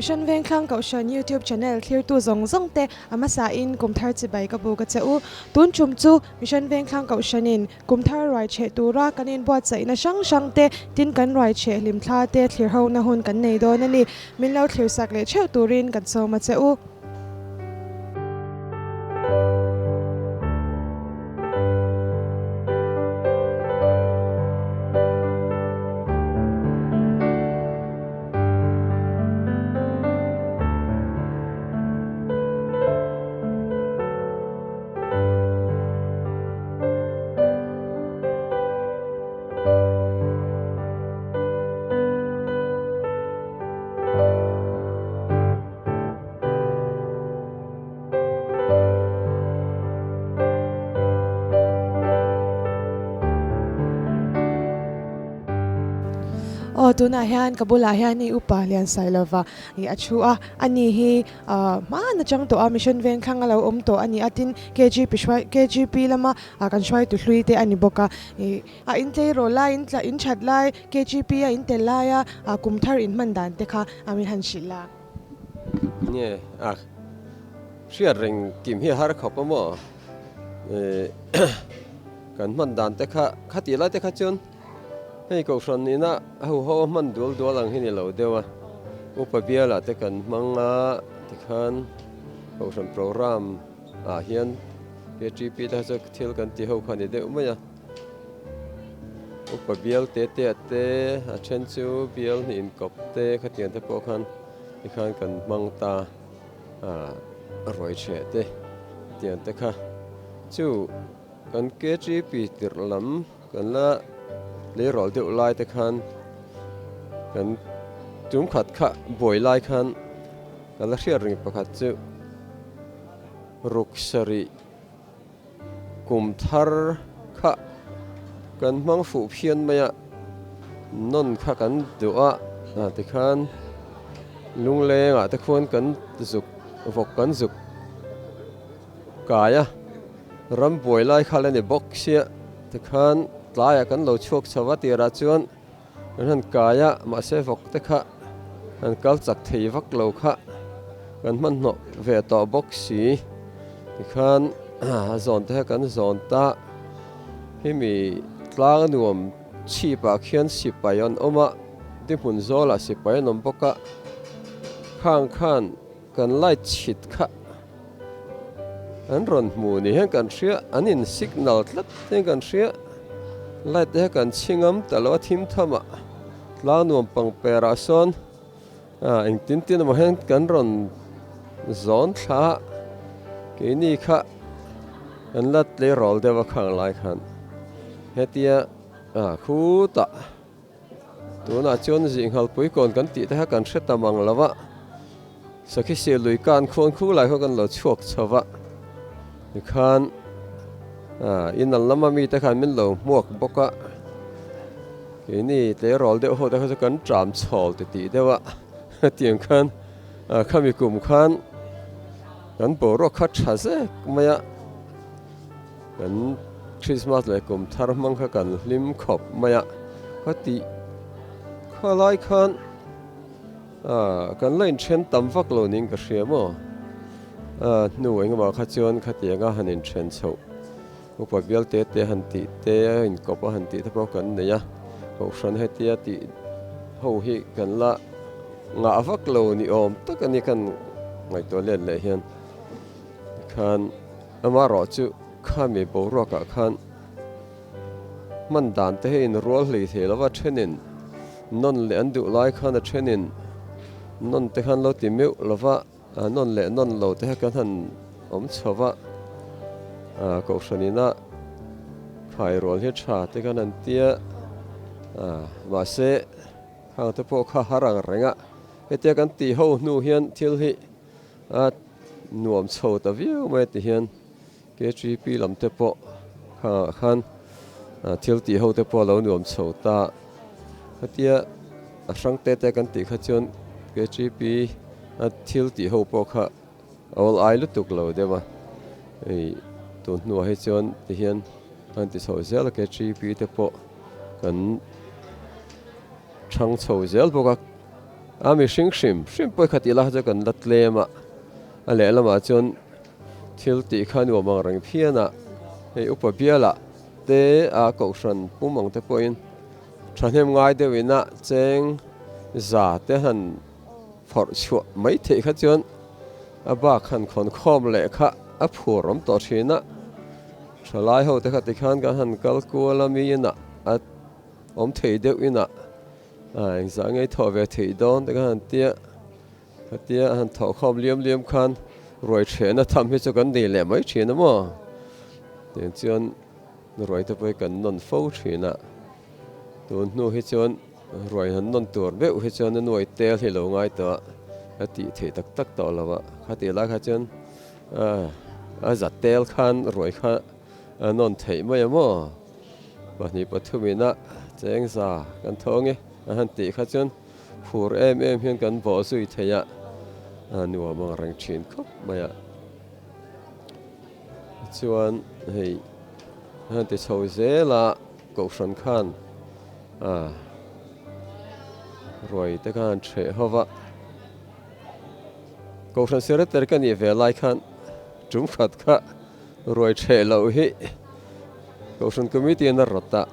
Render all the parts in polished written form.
Mission Vengthlang Kohhran YouTube channel thlirtu zawng zawng te a hmasain Kumthar chibai ka buk a che u. Tun tum chu Mission Vengthlang Kohhranin Kumthar ruai chheh tura kan inbuatsaihna hrang hrang te tin kan ruai chheh hlimthla te thlir hona hun kan nei dawn a ni. Min lo thlirsak leh theuh turin kan sawm a che u. Aw tunah hian ka bulah hian i upa Liansailova ih a thu a, ani hi ahh hmaan atang tawh a mission veng thlang a lo awm tawh a ni a tin kgp hruai kgp lama ah kan hruaitu hlui te a ni bawk a ih a intleirawl lai in tla in that lai kgp a in tel laia ah kum thar in hman dan te kha a min han hrilh a. Nge a hriat reng kim hi a har khawp a maw ih kan hman dan te kha khatih lai te kha chuan hei kohhran ina ho ho a hman dual dual ang hi ni lo deuh a upa bialah te kan hmang a tikhan kohhran program ah hian KTP te kha chu thil kan ti ho kha a ni deuh mai a. Upa bial te te ah te a then chu bial hnih inkawp te khatiang te pawh khan tikhan kan hmang ta ah ruai chheh te tiang te kha chu kan KTP tirh lam kan la tleirawl deuh lai te khan kan tum khat kha buai lai khan ka la hriat reng pakhat chu ruk sarih. Kum thar kha kan hmang fuh phian mai a, nawn kha kan duh a, tikhan lunglengah te khuan kan zuk vawk kan zuk kai a, ram buai lai kha la ni bawk sia, tikhan tlaiah kan lo chhuak chho a tirah chuan Kan han kai a, mahse vawk te kha han kal chak thei vak lo kha kan hmanhnawh ve tawh bawk si. Tikhan a zawn te kha kan zawn ta, hemi tlang a nuam chhip ah khian sipai an awm a, dihmun zawlah sipai an awm bawk a, khang khan kan light chhit kha an rawn hmu ni hian kan hria an in signal tlat hian kan hria light te kha kan chhingam ta lo a thim tham ah tlang nuam pang per ah sawn ah engtin tin emaw hian kan rawn zawn thla a keini kha kan la tleirawl deuh a khang lai khan hetia ah khutah. Tunah chuan Zinghalpui kawn kan tih te kha kan hre ta mang lo a, Sakhisih lui kan khuan khu lai kha kan lo chhuak chho va, tikhan in an lama mite khan min lo hmuak bawk a, keini tleirawl deuh ho te kha chu kan ṭam chhawl ti tih deuh a, hetiang khan khami kum khan kan boruak kha ṭha zek mai a. Kan Christmas leh kum thar hmang kha kan hlim khawp mai a, ka tih kha lai khan kan la inthen tam vak lo niin ka hria maw? Hnu engemaw kha chuan khatianga han inthen chhoh upa bial te te han tih te inkawp a han tih te pawh kan nei a, kohhran hetia tih ho hi kan la ngah vak lo ni awm tak a ni kan ngaihtuah let leh hian tikhan. Amaherawh chu khami boruakah khan hman dan te hi inrual hlei thei lova thenin nawn leh an duh lai khan a thenin nawn te khan lo ti meuh lova nawn leh nawn lo te kha kan han awm chho va, kohhran ina khairual hi tha te khan an tia mahse khang te pawh kha har ang reng a, hetia kan tih ho hnu hian thil hi A nuam chho ta viau mai ti hian KTP lam te pawh khangah khan thil tih ho te pawh a lo nuam chho ta. Khatia a hrang te te kan tih kha chuan KTP a thil tih ho pawh kha a awl ai lutuk lo deuh a. Hei tun hnuah hi chuan ti hian an ti chho zel a KTP te pawh kan chhang chho zel bawk a. A mihring hrim hrim pawh kha tih lai kha chu kan la tlem a, a lehlamah chuan thil tih kha nuam ang reng phian a, hei upa bialah te a kohhran pum ang te pawhin thahnem ngai deuhin a cheng za te han phawrh chhuah mai theih kha chuan a bak han khawn khawm leh kha a phur awm tawh thin a, thalai ho te kha tikhan kan han kal kual a mi inah a awm thei deuh inah. A engzah ngei thawh ve theih dawn te kha han tia, khatia han thawh khawm liam liam khan ruai thehna tham hi chu kan nei leh mai thin a maw? Tiang chuan ruai te pawh hi kan nawn fo thin a, tun hnu hi chuan ruai han nawn tur deuh hi chuan a nuai tel hi lo ngai tawh a, a tih theih tak tak tawh lo a, khatih lai kha chuan a za tel khan ruai kha a nawn theih mai a maw? Pahnih pathumin a cheng za kan thawng e a han tih kha chuan phur em em hian kan bawh zui thei a, a nuam ang reng thin khawp mai a. Tichuan hei a han ti chho zel a, Kohhran khan a ruai te khan hreh ho va. Kohhran secretary ka nih ve lai khan tum khat kha ruai hreh loh hi Kohhran Committee in a rawt a,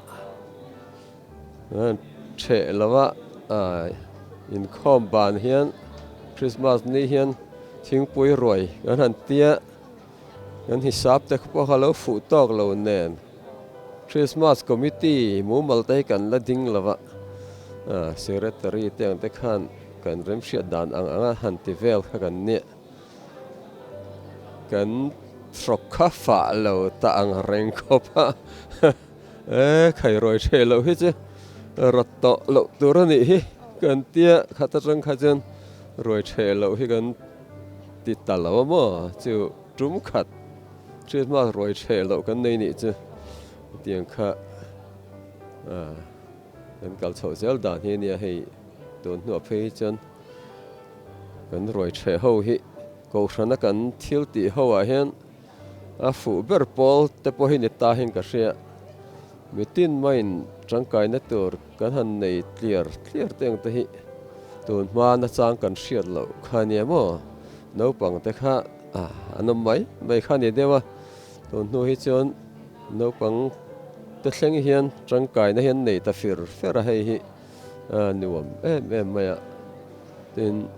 ṭheh lova inkhawm ban hian Christmas ni hian thingpui ruai kan han tia, kan hisap te pawh kha lo fuh tawk lo nen Christmas Committee mumal te hi kan la ding lova, Secretary te ang te khan kan remhriat dan ang anga han ti vel kha kan nia. Kan hrawk kha fah lo ta ang reng khawp a, e khairawi hreh loh hi chu rawt tawh loh tur a nih hi kan tia khat atang kha chuan ruai hreh loh hi kan ti ta lo a maw chu tum khat Christmas ruai hreh loh kan nei nih chu tiang kha kan kal chhoh zel dan hi a nia hei tun hnuah phei hi chuan. Kan ruai ṭheh ho hi Kohhrana kan thil tih ho ah hian a fuh ber pawl te pawh hi ni ta hian ka hria. Mitin maiin tangkaina tur kan han nei tliar tliar te ang te hi tun hma nachang kan hriat loh kha nia maw? Naupang te kha an awm mai mai kha ni deuh a, tun hnu hi chuan naupang te thleng hian tangkaina hi an nei ta fir fer a hei hi. A nuam em em mai a, tin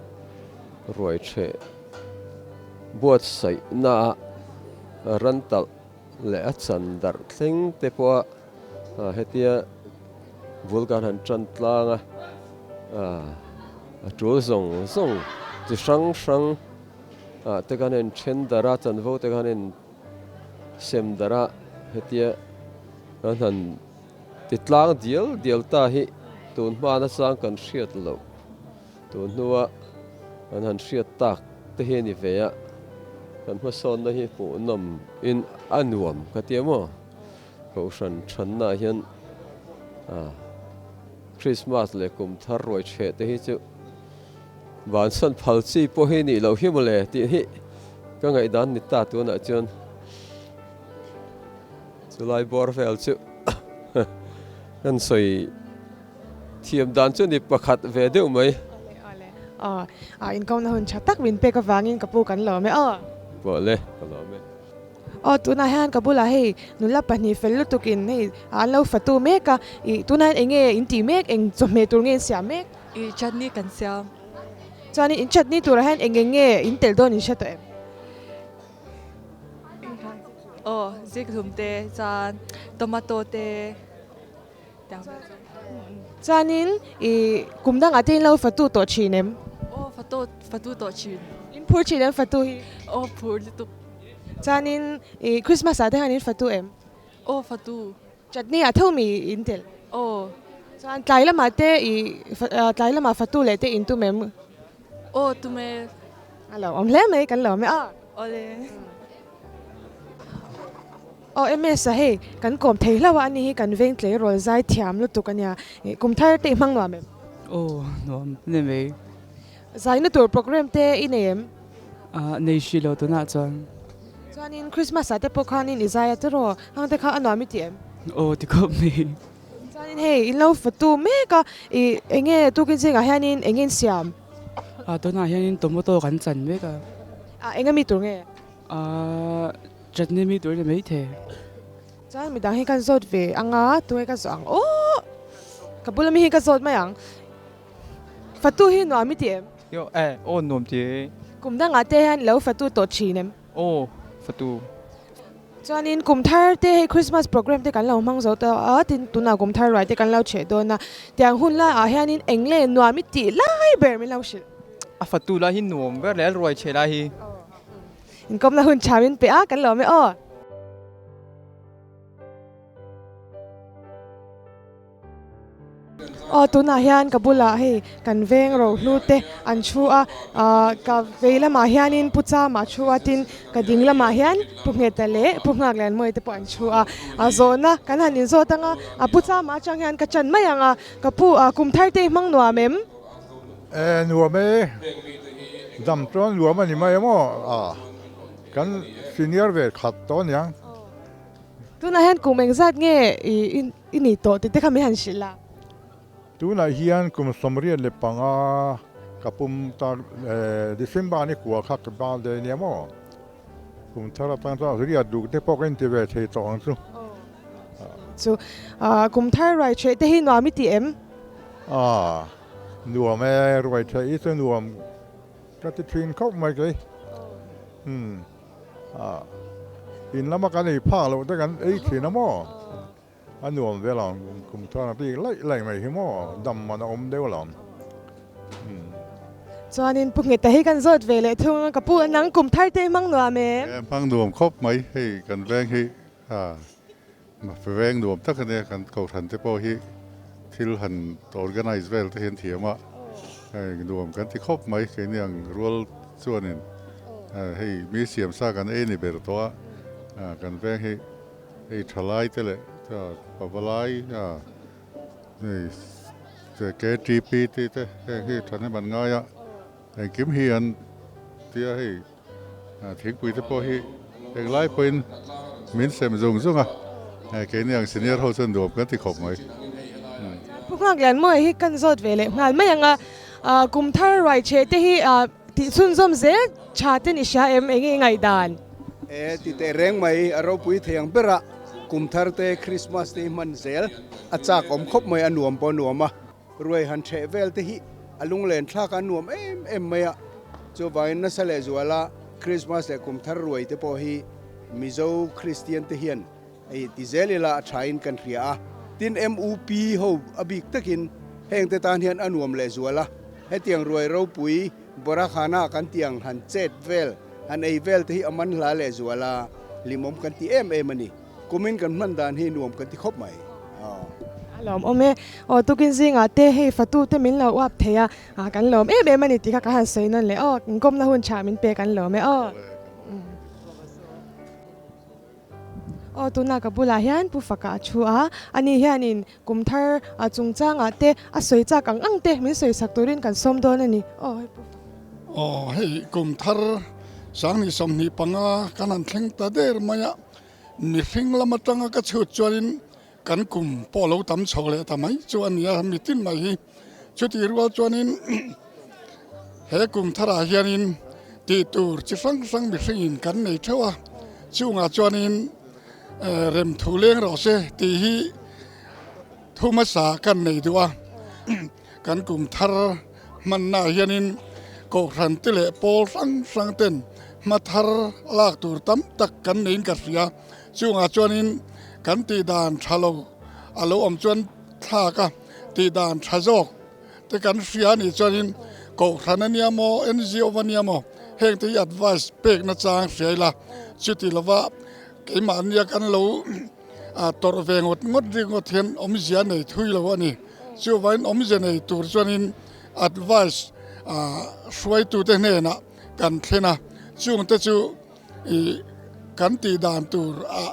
ruai ṭheh buatsaihna a ran talh leh a chan darh thleng te pawh a hetia bul kan han ṭan tlang a, a ṭul zawng zawng chi hrang hrang ah te khan a inṭhen darh a, chanvo te khan a insem darh a, hetia kan han. Ti tlang dial dial ta hi tun hma nachang kan hriat loh, tun hnua kan han hriat tak te hi a ni ve a, kan hmasawnna hi hmuhnawm in a nuam ka ti a maw? Kohhran thanna ah hian Christmas leh kum thar ruai chheh te hi chu vansan phal chi pawh hi nih loh hi mawle tih hi ka ngaihdan ni ta tunah chuan. Chulai bawr vel chu kan sawi thiam dan chu ni pakhat ve deuh mai. Aw, a inkawmna hun tha tak min pek avangin ka pu kan lawm e aw. Pawh le, ka lawm e. Aw, tunah hian ka bulah hei nula pahnih fel lutukin hei an lo fatu mek a, ih tunah hian eng nge in tih mek, eng chawhmeh tur nge in siam mek? Ih chutney kan siam. Chuanin in chutney turah hian eng eng nge in telh dawn in hre tawh em? Aw zikhlum te chuan tomato te tiang vel chu. Chuanin i kum dangah te in lo fatu tawh thin em? Aw fatu fatu tawh thin. In phur thin em fatu hi? Aw phur lutuk. Chuanin i Christmas ah te khan in fatu em? Aw fatu. Chutney ah tho mi in telh? Aw. Chuan tlai lamah te i tlai lamah fatu leh te in tum em? Aw tum e. A lo awm hle mai kan lo awm e aw. Awle. Aw MS a hei kan kawm thei hlauh a ani hi kan veng tleirawl zai thiam lutuk ania kum thar te i hmang nuam em? Aw nuam hle mai. Zaina tur program te i nei em? Ah nei hri lo tunah chuan. Chuanin Christmas ah te pawh khanin i zai a tiraw hang te kha a nuam i ti em? Aw ti khawp mai. Chuanin hei in lo fatu mek a i enge tukin zingah hianin eng in siam? A tunah hianin tomato kan chan mek a. A enga mi tur nge? A chutney mi tur ni maithei. Chuan midang hi kan zawt ve ang a, tunge ka zawh ang aw ka bula mi hi ka zawt mai ang. Fatu hi nuam i ti em? Yo eh aw nuam ti e. Kum dangah te hian i lo fatu tawh thin em? Aw fatu. Chuanin kum thar te hei Christmas program te kan lo hmang zo ta a, tin tunah kum thar ruai te kan lo cheh dawn a, tiang hun laiah hianin eng le nuam i tih lai ber min lo hrilh. A fatu lai hi nuam ber leh a ruai cheh lai hi. Inkawmna hun tha min pe a, kan lawm e aw. Aw tunah hian ka bulah hei kan veng rohlu te an thu a ah ka vei lamah hianin pu chama a thu a tin ka ding lamah hian pu ngheta leh pu nghak lian mawi te pawh an thu a a zawhna kan han inzawt ang a a pu chama atang hian ka chan mai ang a ka pu ah kum thar te hi hmang nuam em? E nuam e dam chuan nuam a ni mai a maw a kan senior ve khat tawh aniang. Tunah hian kum engzat nge i nih tawh tih te kha min han hrilh a? Tunah hian kum 75 ka pum ta December ni kua kha ka birthday ania maw? Kum thar atang chuan riat duk te pawh ka inti ve thei tawh ang chu. Chu kum thar ruai ṭheh te hi nuam i ti em? Aw nuam e, ruai ṭheh hi chu nuam ka ti ṭhin khawp mai kei. Umm. In lama kan ei phak loh te kan ei thin a maw? A nuam vel ang kum thar a bik laih laih mai hi maw? Dam man a awm deuh lo. Chuanin Pu Ngheta hi kan zawt ve leh thung a, ka pu nang kum thar te hi hmang nuam em? Hmang nuam khawp mai, hei kan veng hi veng nuam tak a nia, kan kohhran te pawh hi thil han organize vel te hi an thiam a, hei nuam kan ti khawp mai keini ang rual chuanin hei mi siam sa kan ei ni ber tawh a, kan veng hi hei thalai te leh pavalai hei KTP tih te heng hi thahnem an ngai a, engkim hi an tia hei. Thingpui te pawh hi englai pawhin min sem zung zung a, keini ang senior ho chuan nuam kan ti khawp mai. Pu Nghaklian mawi hi kan zawt ve leh nghal mai ang a, kum thar ruai chhe te hi tih chhunzawm zel tha ten i hria em enge i ngaihdan? E ti teh reng mai, a ropui thei ang berah kum thar te Christmas te hi hman zel a chak awm khawp mai, a nuam pawh a nuam a. Ruai han ṭheh vel te hi a lunglen thlak a nuam em em mai a, chuvangin nasa leh zuala Krismas leh kum thar ruai te pawh hi Mizo Kristian te hian ei ti zel ila a thain kan hria a. Tin MUP ho a bik takin heng te tan hian a nuam leh zual a, hetiang ruai ropui Borakhana kan tiang han chet vel han ei vel te hi a man hla leh zual a, hlimawm kan ti em em a ni. Kumin kan hman dan hi nuam kan ti khawp mai. A lawm awm e. Aw tukin zingah te hei fatu te min lo uap thei a, kan lawm em em a ni tih kha ka han sawi nawn leh aw, inkawmna hun tha min pe kan lawm e aw. Aw tunah ka bulah hian Pu Faka a thu a, ani hianin kum thar chungchangah te a sawi chak ang ang te min sawi sak turin kan sawm dawn a ni. Aw hei Pu Faka. Aw hei kum thar 2025 kan han thleng ta der mai a. Mihring lam atanga ka chhut chuanin kan kum pawh lo tam chho leh ta mai chu a ni a, mitin mai hi. Chutih rual chuanin he kum tharah hianin tih tur chi hrang hrang mihringin kan nei theuh a, chungah chuanin rem thu leng rawh se tih hi thu hmasa kan nei duh a. Kan kum thar hmannaah hianin kohhran te leh pawl hrang hrang ten hma thar lak tur tam tak kan neiin ka hria. Chungah chuanin kan tih dan tha lo a lo awm chuan thlak a, tih dan tha zawk te kan hria a nih chuanin kohhran a nia maw, NGO a nia maw heng te hi advice pek nachang hria ila chuti lova keimahnia kan lo A tawrh ve ngawt ngawt ringawt hian awmzia nei thui lo a ni. Chuvangin awmzia nei tur chuanin advice hruaitute hnenah kan thlen a, chungte chu ih kan tih dan tur ah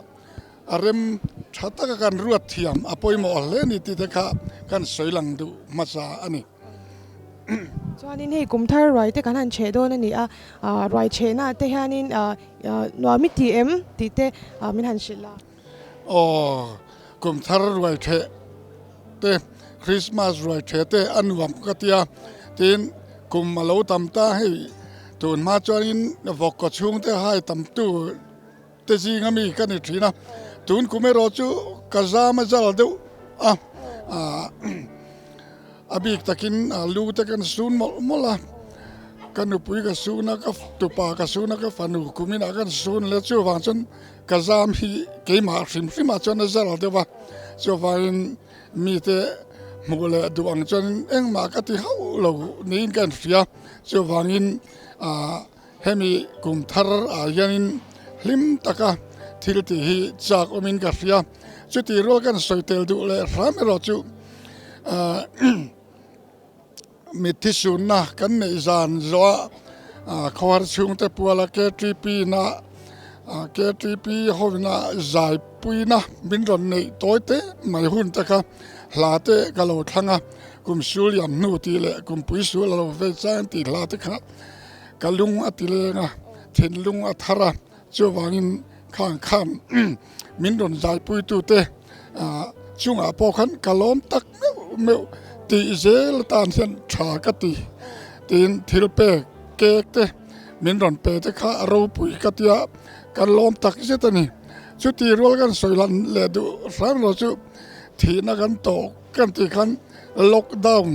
a rem tha taka kan ruat thiam a pawimawh hle a ni tih te kha kan sawi lang duh hmasa a ni. Chuanin hei kum thar ruai te kan han chheh dawn a ni a, ruai chhehna te hianin Nuam i ti em tih te min han hrilh a. Aw, kum thar ruai theh te, Christmas ruai theh te a nuam ka tia. Tin, Kum a lo tam ta hei tun hma chuanin vawk kaw chhungte hai tam tu te zinga mi ka ni thin a, tun kum erawh chu ka zam a zal deuh a, a bik takin lu te kan sun mawlh mawlh a, ka nupui ka sun a, ka tupa ka sun a, ka fanu kum inah kan sun leh chuvang chuan ka zam hi keimah hrim hrimah chuan a zal deuh a, chuvangin mite hmuh leh duh ang chuan engmah ka ti hauh lo niin ka inhria, chuvangin ah. Hemi kum thar ah hianin hlim taka thil tih hi chak awmin ka hria. Chuti rual kan sawi tel duh leh hram erawh chu mitthi sunna kan neih zan zawh a khawhar chhungte puala KTP na KTP hovina zaipuina min rawn neih tawi te mai hun te kha hla te ka lo thlang a, kum sul liam hnu tih leh kum pui sul a lo vei chang tih hla te kha. Ka lung a ti leng a, thinlung a thar a, chuvangin khang khan min rawn zaipuitute chungah pawh khan ka lawm tak meuh meuh tih zel atan hian tha ka ti. Tin, thil pek kek te min rawn pe te kha a ropui ka tia, ka lawm tak zet a ni. Chuti rual kan sawi lan leh duh hram lo chu thihna kan tawk kan tih khan lockdown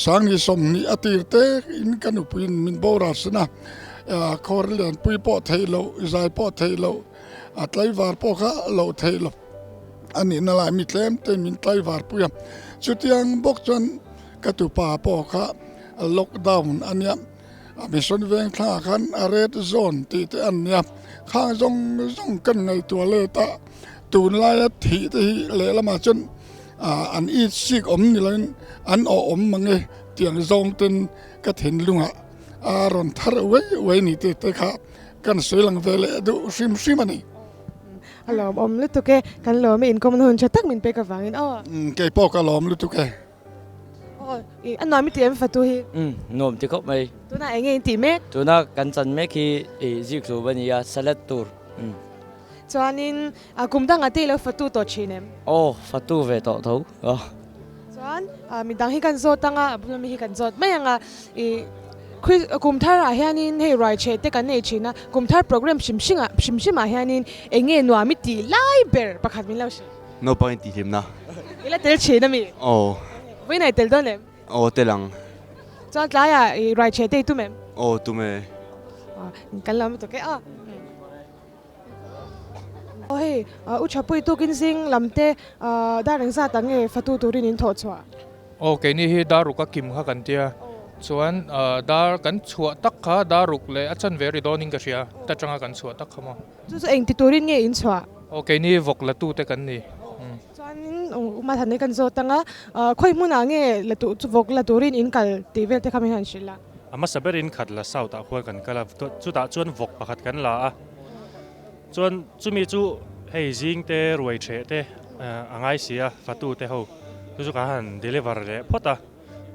Sangni 20 a tir te in ka nupuiin min boral sin a, khawr lianpui pawh theih loh, zai pawh theih loh, a tlaivar pawh kha loh theih loh a nihna lai mi tlem te min tlaivar pui a. Chutiang bawk chuan ka tupa pawh kha lockdown a nia, mission veng thlangah khan a red zone tih te an nia, khang zawng zawng kan ngaihtuah let a, tunlaia thih te hi lehlamah chuan An it sik awm ni loin an awh awm mang e tiang zawng ten ka thinlungah a rawn thar uai uai ni tih te kha kan sawi lang ve leh duh hrim hrim a ni. A lawm awm lutuk e, kan lawm e inkawmna hun tha tak min pek avangin aw. Kei pawh ka lawm lutuk e. Aw, a nuam i ti em fatu hi? Umm, nuam ti khawp mai. Tunah eng nge in tih mek? Tuna kan chan mek hi zikhlum a ni a, salad tur. Umm. Chuanin kum dangah te i lo fatu tawh thin em? Aw, fatu ve tawh tho. Chuan midang hi kan zawt anga, a bula mi hi kan zawt mai anga, i kum tharah hianin hei ruai chhe te kan nei thin a, kum thar program hrim hrim ah hrim hrim ah hianin eng nge nuam i tih lai ber pakhat min lo hrilh. Naupang in tihhlimna. I la tel thin ami? Aw. Vawiin ah i tel dawn em? Aw tel ang. Chuan tlaiah i ruai chhe te i tum em? Aw tum e. Kan lo lutuk e aw. Aw hei U Thapui tukin zing lam te dar engzat ang nge fatu turin in thawh chhuah? Aw keini hi dar ruk a kim kha kan tia chuan dar kan chhuah tak kha dar ruk leh a chanve ri dawnin ka hria ta tanga kan chhuah tak kha maw. Chu chu engti turin nge in chhuah? Aw keini vawk la tu te kan ni. Chuanin Uma Thanei kan zawt anga khawi hmunah nge la tu chu vawk la turin in kal tih vel te kha min han hrilh a. A hmasa berin khat la south ah khuan kan kal a, chutah chuan vawk pakhat kan la a, chuan chumi chu hei zing te ruai theh te a ngai si a fatu te ho chu chu kan han deliver leh phawt a,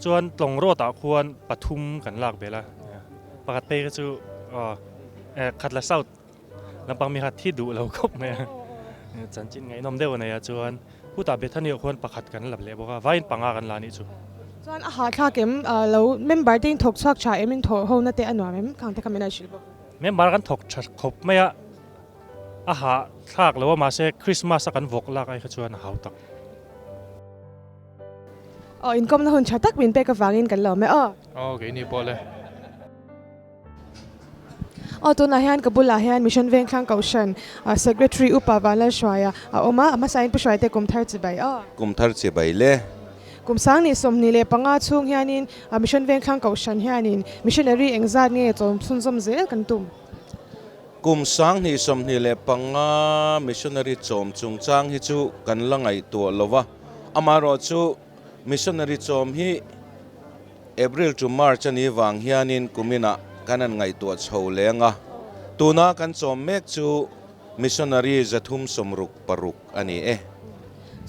chuan tlawng road ah khuan pathum kan lak belh a, pakhat phei kha chu khat la south Lampang mi kha thi duh lo khawp mai a, chanchin ngaihnawm deuh a nei a chuan hutah Bethany ah khuan pakhat kan la leh bawk a, vaiin panga kan la anih chu. Chuan a hahthlak em lo member te in thawk chhuak tha em in thawh ho na te a nuam em khang te kha min han hrilh bawk. Member kan thawk tha khawp mai a, a hahthlak lo a mahse Christmas a kan vawk lak ai kha chuan a hau tak. Aw inkawmna hun tha tak min pek avangin kan lawm e aw. Aw keini pawh le. Aw tunah hian ka bulah hian Mission Vengthlang Kohhran Secretary Upa Vanlalhruaia a awm a, a hmasain Pu Hruaite kum thar chibai aw. Kum thar chibai le. Kum 2025 chhung hianin Mission Vengthlang Kohhran hianin Missionary engzat nge chawm chhunzawm zel kan tum? Kum 2025 Missionary chawm chungchang hi chu kan la ngaihtuah lo va, amaherawhchu Missionary chawm hi April to March a nih vang hianin kuminah kan han ngaihtuah chho leng a, tuna kan chawm mek chu Missionary 366 a ni e.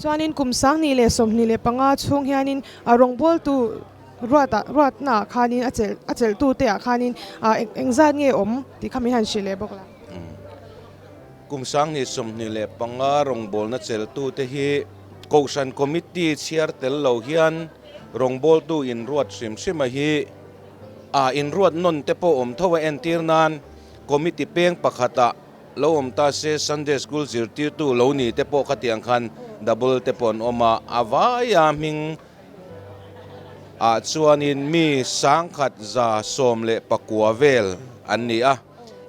Chuanin kum 2025 chhung hianin a rawngbawltu ruatah ruatnaah khanin a chelh a chelhtute ah khanin engzat nge awm tih kha min han hrilh leh bawk la. Kum 2025 rawngbawlna chelhtute hi Kohhran Committee chhiar tel lo hian. Rawngbawltu inruat hrim hrima hi a inruat nawn te pawh awm tho a entir nan committee peng pakhatah lo awm ta se Sunday School zirtirtu lo ni te pawh khatiang khan double te pawh an awm a, a vaia hming ah chuanin mi 1119 vel an ni a,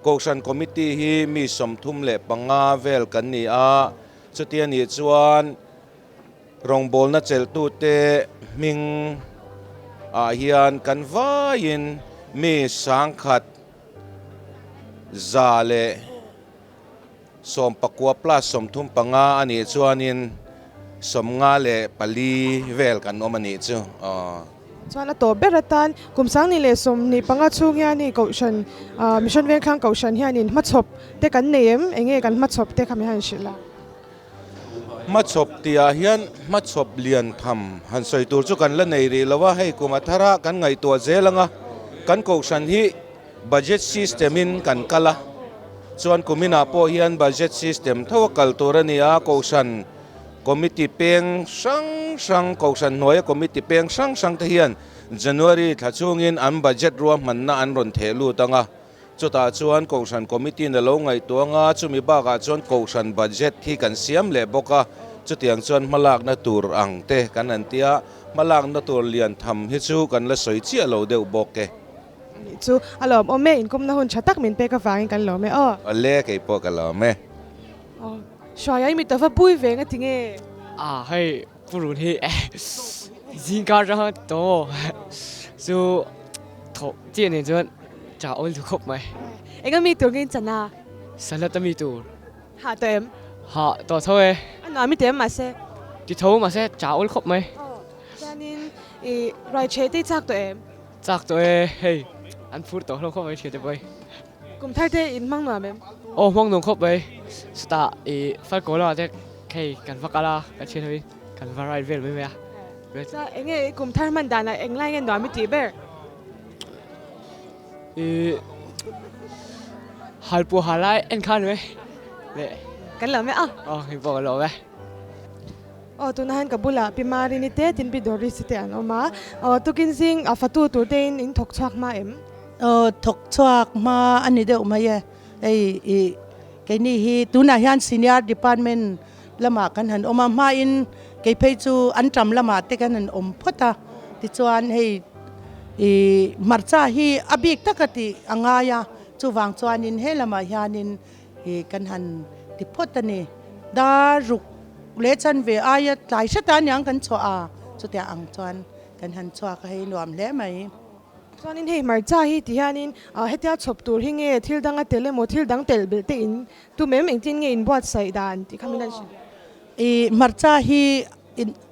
Kohhran Committee hi mi 35 vel kan ni a, chuti a nih chuan Rawngbawlna chelhtute hming ah hian kan vaiin mi 1119 plus 35 a nih chuanin 54 vel kan awm a nih chu. Chuan a tawp ber atan kum 2025 chhung hian hei Kohhran, Mission Vengthlang Kohhran hianin hmachhawp te kan nei em? Enge kan hmachhawp te kha min han hrilh a? Hmachhawp tihah hian hmachhawp lian tham han sawi tur chu kan la nei rih lo a, hei kum a thar a kan ngaihtuah zel ang a, kan kohhran hi budget system in kan kal a, chuan kuminah pawh hian budget system tho a kal tur a ni a, kohhran committee peng hrang hrang, kohhran hnuaia committee peng hrang hrang te hian January thla chhungin an budget ruahmanna an rawn theh lut ang a. Chutah chuan Kohhran Committee-in a lo ngaihtuah anga chumi bakah chuan Kohhran Budget hi kan siam leh bawk a, chutiang chuan hmalakna tur ang te kan han ti a, hmalakna tur lian tham hi chu kan la sawi chiah lo deuh bawk e. Anih chu a lawmawm e, inkawmna hun tha tak min pek avangin kan lawm e aw. Awle, kei pawh ka lawm e. Aw, Hruaia i mit a va pui ve nga tinge? A, hei Purun hi zingkar atanga tawh chu thawh chiah nen chuan cha awl duh khawp mai. Eng a mi tur nge in chan a? Salad a mi tur. Hah tawh em? Hah tawh tho e. A nuam i ti em mahse? Ti tho mahse cha awl khawp mai. Aw, chuanin i ruai chhe te i chak tawh em? Chak tawh e, hei an phur tawh hlawm khawp mai thiante pawh hi. Kum thar te in hmang nuam em? Aw hmang nuam khawp mai. Chutah i Falkaw lamah te hei kan va kal a, kan thian hoin kan va ride vel mai mai a. Chuan eng nge i kum thar hman danah eng lai nge nuam i tih ber? I halpuah ha lai en khan mai le. Kan lawm e a. Aw hei pawh kan lawm e. Aw tunah hian ka bulah Pi Marini te tin Pi Doris te an awm a. Aw tukin zing a fatu tur te in in thawk chhuak hma em? Aw thawk chhuak hma a ni deuh mai e. Hei i keini hi tunah hian senior department lamah kan han awm a, hmain kei phei chu an ṭam lamah te kan han awm phawt a. Tichuan hei i hmarcha hi a bik taka tih a ngai a, chuvang chuanin he lamah hianin i kan han ti phawt a ni. Dar ruk leh chanve aia tlai hret a aniang kan chhuah a, chutiang ang chuan kan han chhuak a, hei nuam hle mai. Chuanin hei hmarcha hi ti hianin hetia chhawp tur hi nge thil dang a tel emaw thil dang telh belh te in tum em engtin nge in buatsaih dan tih kha min han hrilh. I hmarcha hi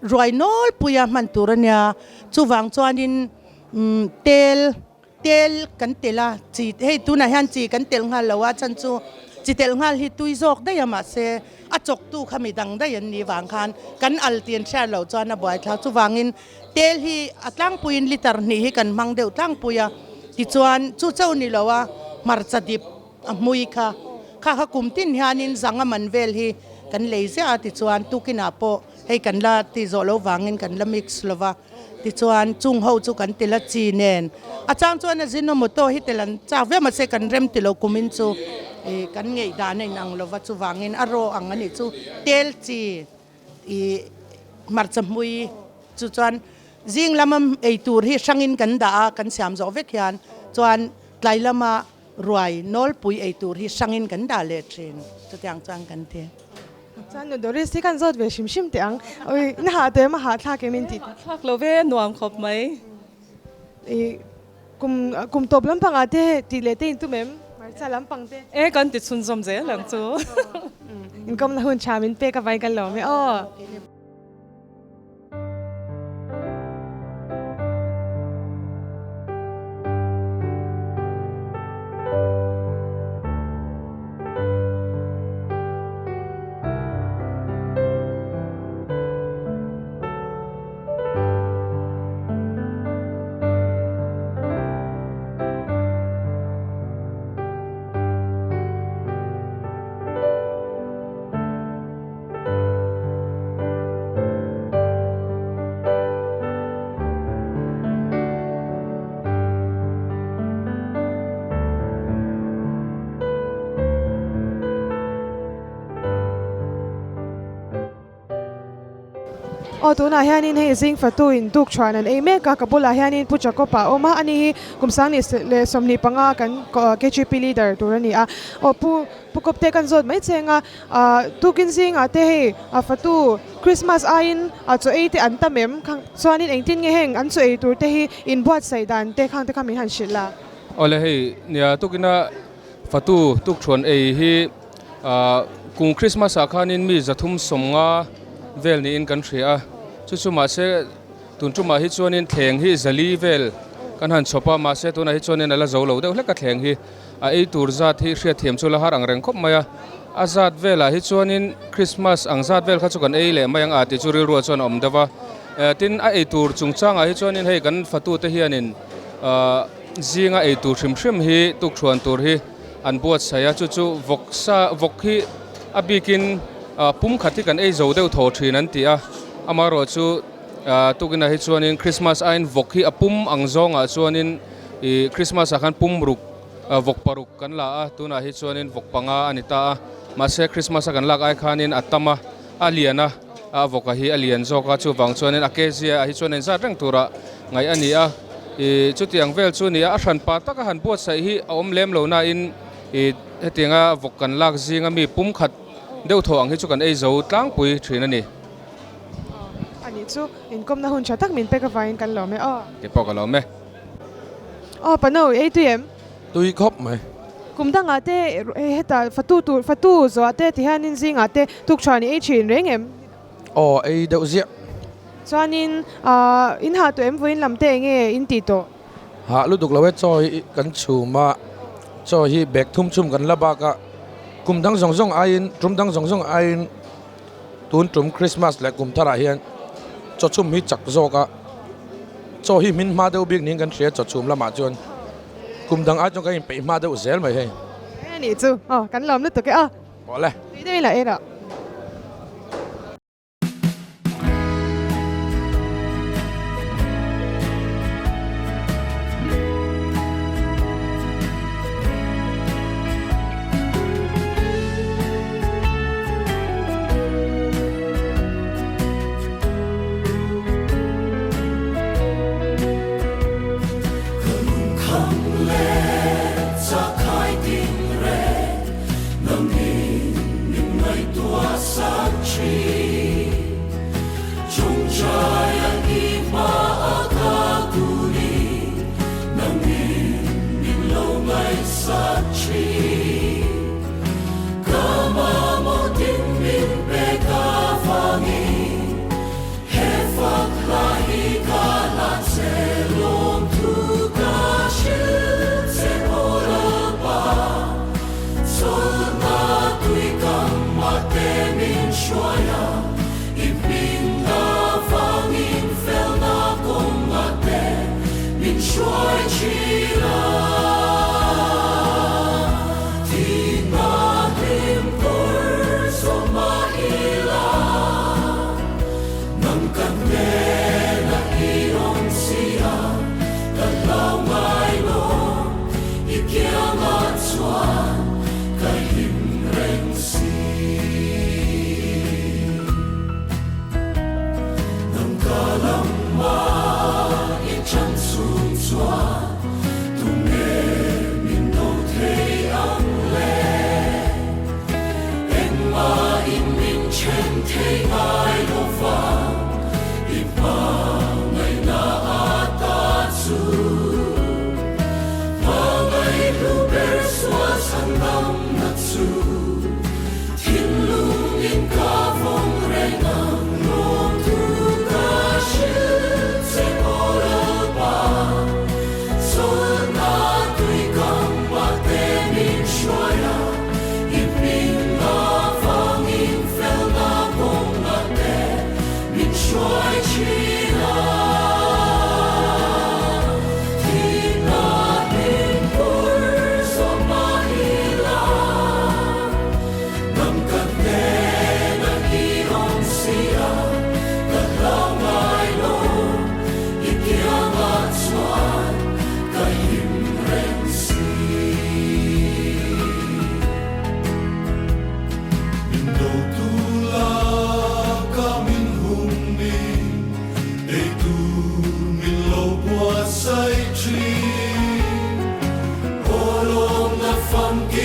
ruai nawlpuia hman tur a nia, chuvang chuanin tel tel kan telh a, chi hei tunah hian chi kan telh nghal lo a chhan chu chi telh nghal hi tui zawk daih a mahse a chawktu kha mi dang daih an nih vang khan kan al tih an hriat loh chuan a buaithlak chuvangin Tel hi a tlangpuiin liter hnih hi kan hmang deuh tlangpui a, tichuan chu chauh ni lo a hmarcha dip a hmui kha, kha kha kum tin hianin zanga man vel hi kan lei ziah a, tichuan tukinah pawh hei kan la ti zawh lo vangin kan la mix lo va, tichuan chung ho chu kan ti la chi nen a chang chuan a Ajinomoto hi tel an chak viau mahse kan rem ti lo kumin chu ih kan ngeih dan a inang lo va chuvangin a raw ang a nih chu tel chi. I hmarcha hmui chu chuan zing lama ei tur hi hrangin kan dah a, kan siam zawh vek hian chuan tlai lama ruai nawlpui ei tur hi hrangin kan dah leh thin, chutiang chuan kan ti. Chuan nu Doris hi kan zawt ve hrim hrim teh ang, ui na hah teh em a hahthlak em in tih teh. Hahthlak lo ve, nuam khawp mai. I Kum kum tawp lampang ah te tih leh te in tum em? Hmarcha lampang te. E kan ti chhunzawm zel ang chu. Inkawmna hun tha min pek avangin kan lawm e aw. Aw tunah hianin hei zing fatu in tuk thuan an ei mek a, ka bulah hianin Pu Jacob a awm a, ani hi kum sangni leh 25 kan KGP leader tur a ni a. Aw Pu Pu Kawpte kan zawt mai cheng a, tukin zingah te hei fatu Christmas aiin chaw ei te an tam em? Khang chuanin engtin nge heng an chaw ei tur te hi inbuatsaih dan te khang te kha min han hrilh la. Awle hei nia tukina Fatu tuk thuan ei hi kum Christmas ah khanin mi 350 vel niin kan hria a, chu chu mahse tun tumah hi chuanin thleng hi 400 vel kan han chhawp a, mahse tunah hi chuanin a la zo lo deuh hlek a thleng hi a ei tur zat hi hriatthiam chu la har ang reng khawp mai a, a zat velah hi chuanin Christmas ang zat vel kha chu kan ei leh mai ang a tih chu rilruah chuan a awm deuh a, tin a ei tur chungchangah hi chuanin hei kan fatute hianin ahh. Zinga ei tur hrim hrim hi tukthuan tur hi an buatsaih a, chu chu vawk sa vawk hi a bikin pum khat hi kan ei zo deuh thaw thin an ti a, amaherawh chu tukinah hi chuanin Christmas aiin vawk hi a pum ang zawngah chuanin ih Christmas ah khan pum ruk vawk paruk kan la a, tunah hi chuanin vawk panga a ni ta a, mahse Christmas a kan lak ai khanin a tam a, a lian a, a vawka hi a lian zawk a, chuvang chuanin a kezia ah hi chuan inzat reng tura ngaih a ni a, ih chutiang vel chu a ni a, a hran pa taka han buatsaih hi a awm lem lo nain ih hetianga vawk kan lak zinga mi pum khat deuh thaw ang hi chu kan ei zo tlangpui thin a ni. A nih chu inkawmna hun tha tak min pek avangin kan lawm e aw. Kei pawh ka lawm e. Aw Pano i ei tui em? Tui khawp mai. Kum dangah te heta fatu tur fatu zawhah te tihianin zingah te tukthuan i ei thin reng em? Aw ei deuh ziah. Chuanin in hah tawh em vawiin lam te enge in tih tawh? Hah lutuk lo e chaw hi kan chhum a, chaw hi bag thum chhum kan la bak a, kum dang zawng zawng aiin tum dang zawng zawng aiin tun tum Christmas leh kum tharah hian chaw chhum hi chak zawk a, chaw hi hmin hma deuh bik niin kan hria chaw chhum lamah chuan. Kum dang ai chuan kan inpeih hma deuh zel mai hei. Eng a nih chu? Aw, kan lawm lutuk e aw. Awle. Tui deuhin la ei rawh.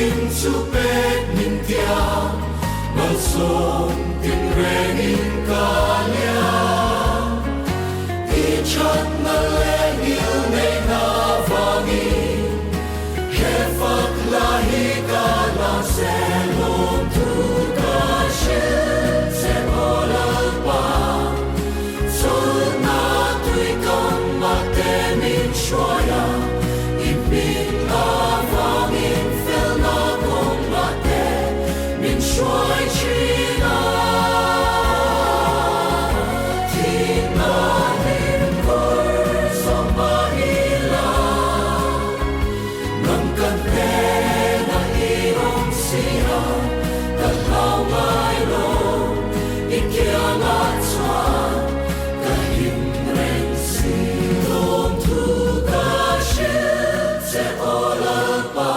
Engkim chu pek min tiang, malsawm tinrengin ka liam. I thatna leh ngil neihna vangin he fak la hi ka la se lawmthu ka hrilh che aw Lalpa. Chawlhna tui kam a te min hruai a, i hming avangin felna kawng a te min hruai thin a. Thihna hlim kawr zawh hma ila, nang ka hnenah i awm si a, ka hlau ngai lo. I kiangah chuan ka him reng si. Lawmthu ka hrilh che aw Lalpa,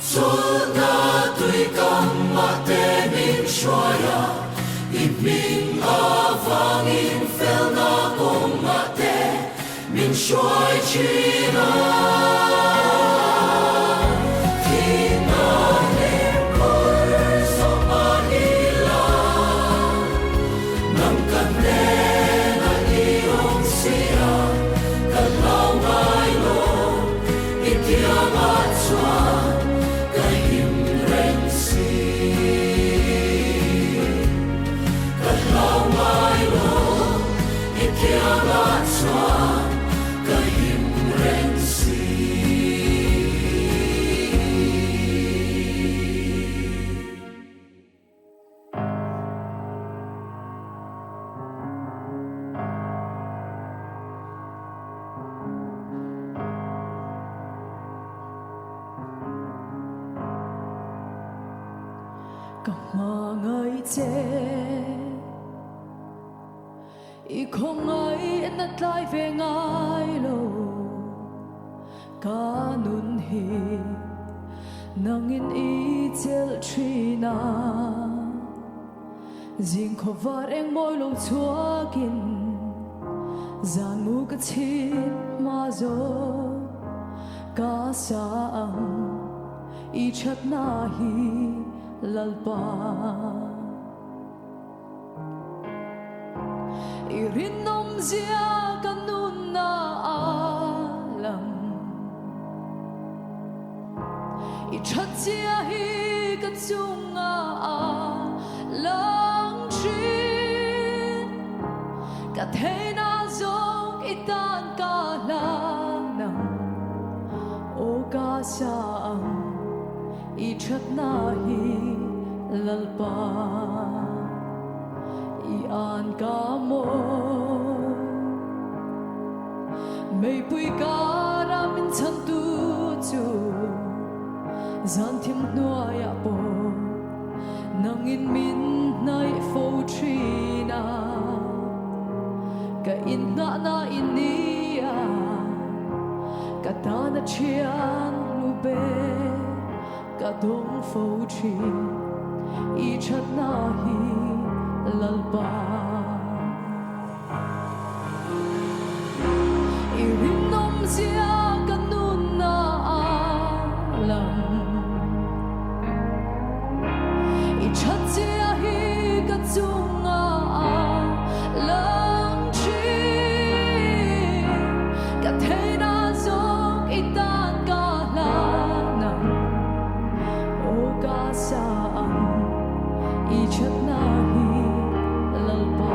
chawlhna tui kam mahte min hruai a, i hming avangin felna kawng mahte min hruai thin a. Thihna hlim kawr zawh mah ila, nang ka hnenah i awm si a, ka hlau ngai lo, i kiangah chuan ka him reng si. Ka hlau ngai lo. I kiangah chuan ka him reng si. Ka hmangaih che. I khawngaih na tlai ve ngai lo ka nun hi nangin i chelh thin a, zing khawvar eng mawi lo chhuakin zan mu ka chhit hma zawk ka sa ang i thatna hi Lalpa. I rinawmzia ka nunna a lang. I thatzia hi ka chunga a lang thin. Ka theihna zawng i tan ka hlan ang, aw ka sa ang. I thatna hi Lalpa i an ka mawi. Meipui kara min chhantu chu zan thim hnuaiah pawh nangin min hnaih fo thin a. Ka inngahna i ni a, ka tana thian hlu ber ka dawng fo thin i thatna hi Lalpa. I rinawmzia ka nunna a lang, i thatzia hi ka chunga a lang thin. Ka theihna zawng i tan ka hlan ang, aw ka sa ang i thatna hi Lalpa.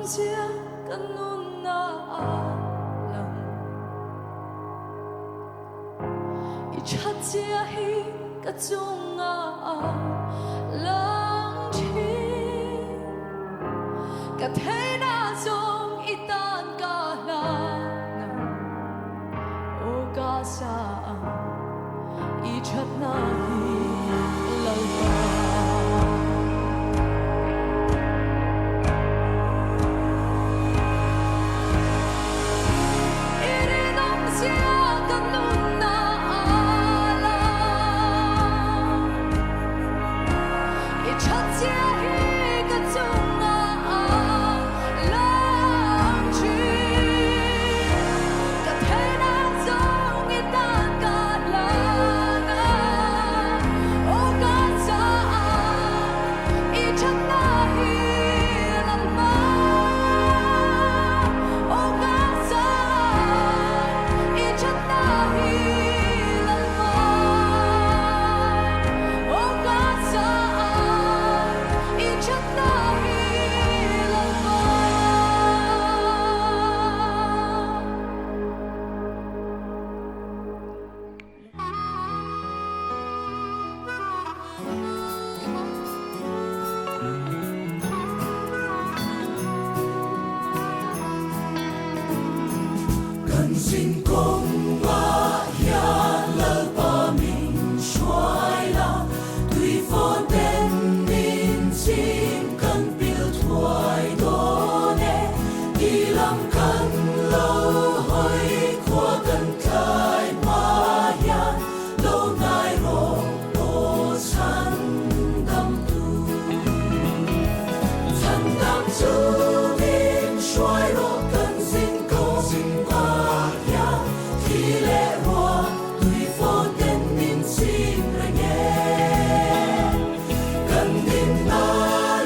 zia ka nunna a lang. I that zia hi ka chunga a lang thin. Ka theihna zawng i tan ka hlan ang, aw ka sa ang i thatna hi Lalpa. I rinawm zia ka nunna a lang, i that zia hi ka chunga a lang thin. Ka theihna zawng i tan ka hlan ang, aw ka sa ang i thatna hi Lalpa. Aw ka sa ang i thatna hi Lalpa. Aw ka sa ang i thatna hi Lalpa. Kan zin kawngah hian Lalpa min hruai la, tui fawn ten min chim kan pil thuai dawn e. I lam kan lo hawi khua kan tlai hma hian lo hnai rawh aw chhan dam tu. Chhan dam chu min hruai rawh kan zin kawngah hian thli leh ruah tui fawn ten min chim reng e. Kan dinna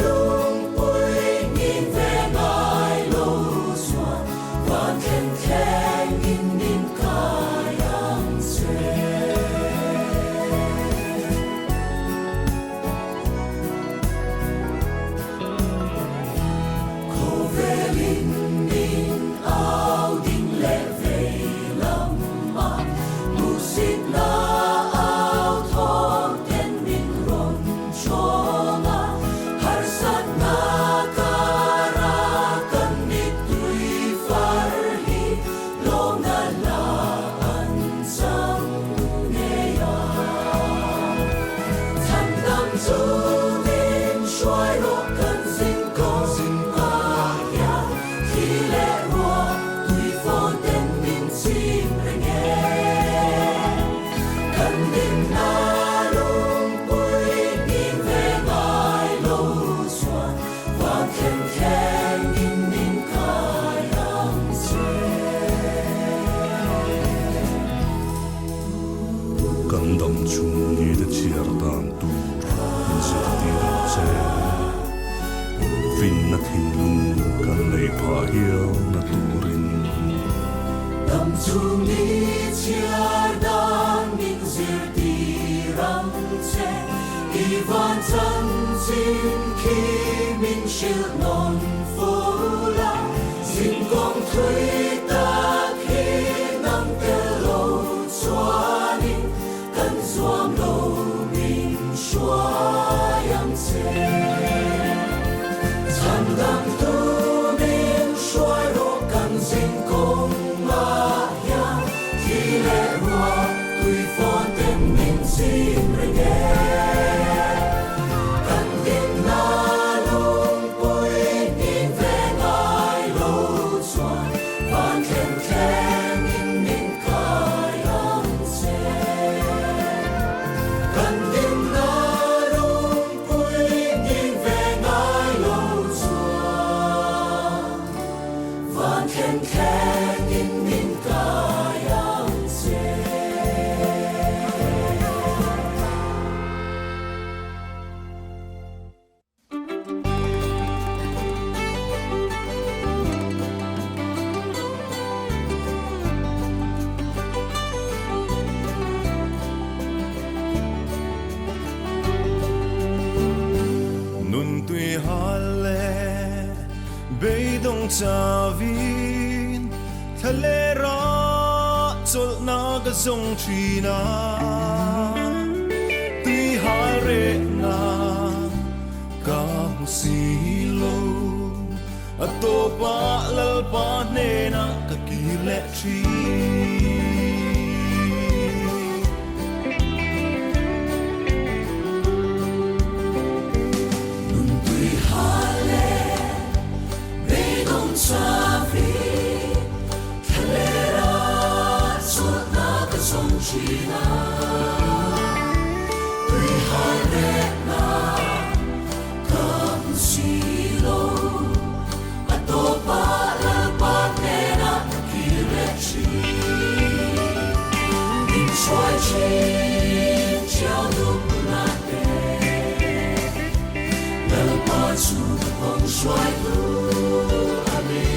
lungpui ngin ve ngai lo chuan van thlen thleng in min kai ang che. Khawvelin min au ding leh vei lam a, hmuhsitna au thawm ten min rawn chawng a, harsatna kara kan mittui far hi lawmna la an chang ngei a. Chhan dam chu min hruai rawh kan zin kawngah hian thli leh ruah tui fawn ten min chim reng e. Kan dinna lungpui ngin ve ngai lo chuan van thlen thleng in min kai ang che. Kan dam chhung nite chhiar dan tur min zirtir ang che. Finna thinlung kan nei phah hial na turin. Dam chhung ni chhiar dan min zirtir ang che. I van chanchin khi min hrilh nawn fo la. Zin kawng thui tak hi nang tel lo chuanin kan zuam lo min hruai ang che. Chhan dam tu min hruai rawh kan zin kawngah hian thli leh ruah tui fawn ten min chim reng e. Kan dinna lungpui ngin ve ngai lo chuan van Beidawng chauin thlalera chawlhna ka zawng thin a, tui hal rehna ka hmu si lo. A tawpah Lalpa hnenah ka kir leh thin. Nuntui hal leh beidawng chauin thlalera chawlhna ka zawng thin a, tui hal rehna ka hmu si lo. A tawpah Lalpa hnenah ka kir leh thin. Min hruai thin chiau dup na te. Lalpa chu ka kawng hruaitu a ni.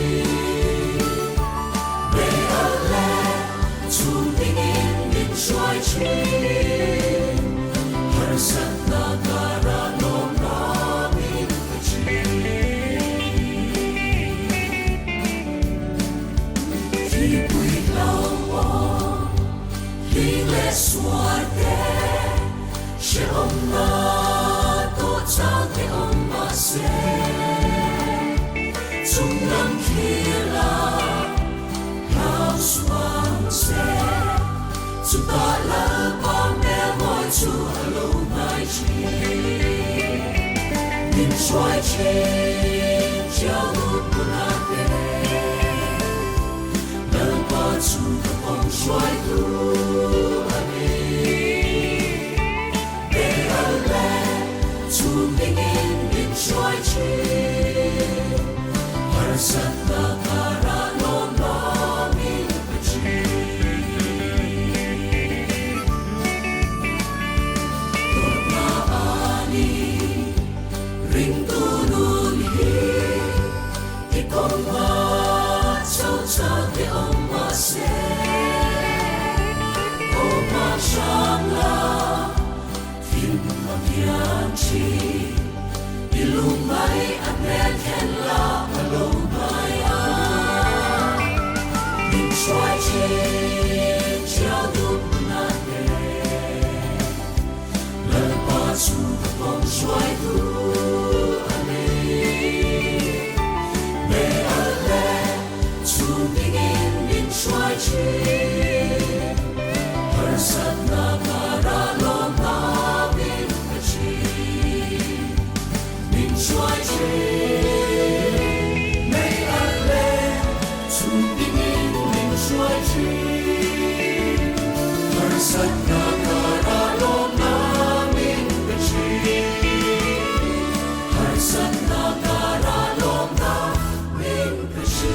Bei alh leh chhung dingin min hruai thin. Harsatna karah lawmna min pe thin. Thlipui hlauhawm hling leh suar te, hrehawmna tawh chang te awm mah se, chung lam thlir la hlau suang che, chutah Lalpa hmel mawi chu a lo hnai thin. Min hruai thin chiau lut hmunah te, Lalpa chu ka kawng hruaitu a ni. Bei al leh chhum dingin min hruai thin, harsatna karah lawm lawmin pe thin. Tawrhna a ni ringtu nun hi i kawng a chho chang te awm mah se, aw hma hram la thim a kian thin, i lung mai a hmel thlen la a lo hmai a, min hruai thin chiau dup na te. Lalpa chu ka kawng hruaitu a ni. Mei alh leh chhum dingin min hruai thin, harsatna karah lawmna min pe thin. Min hruai thin, mei alh leh chhum dingin min hruai thin, harsatna karah lawmna min pe thin, harsatna karah lawmna min pe thin.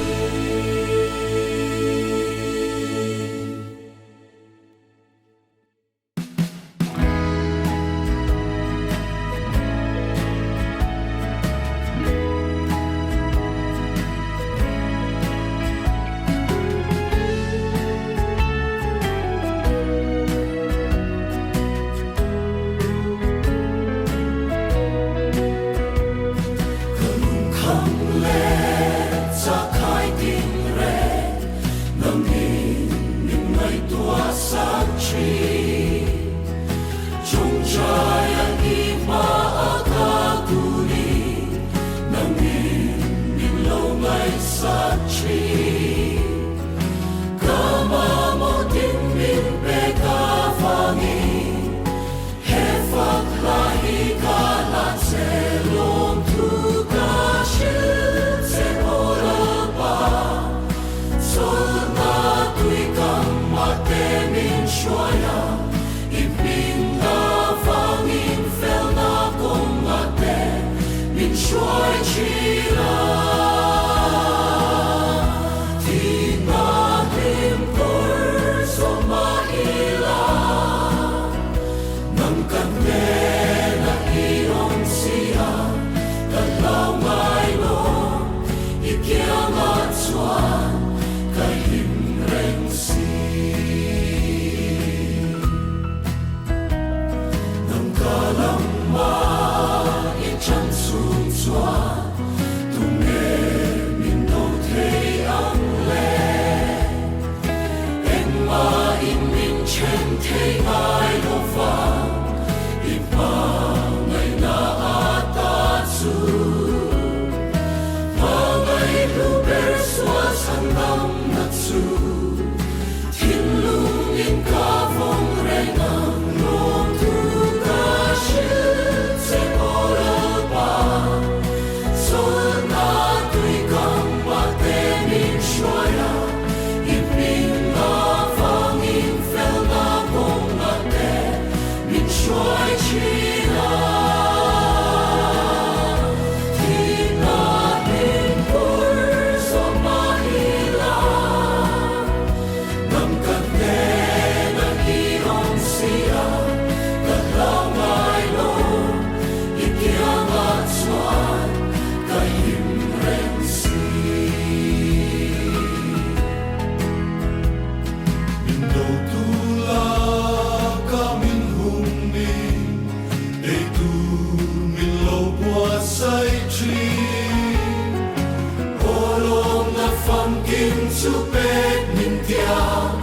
chu pek min tiam,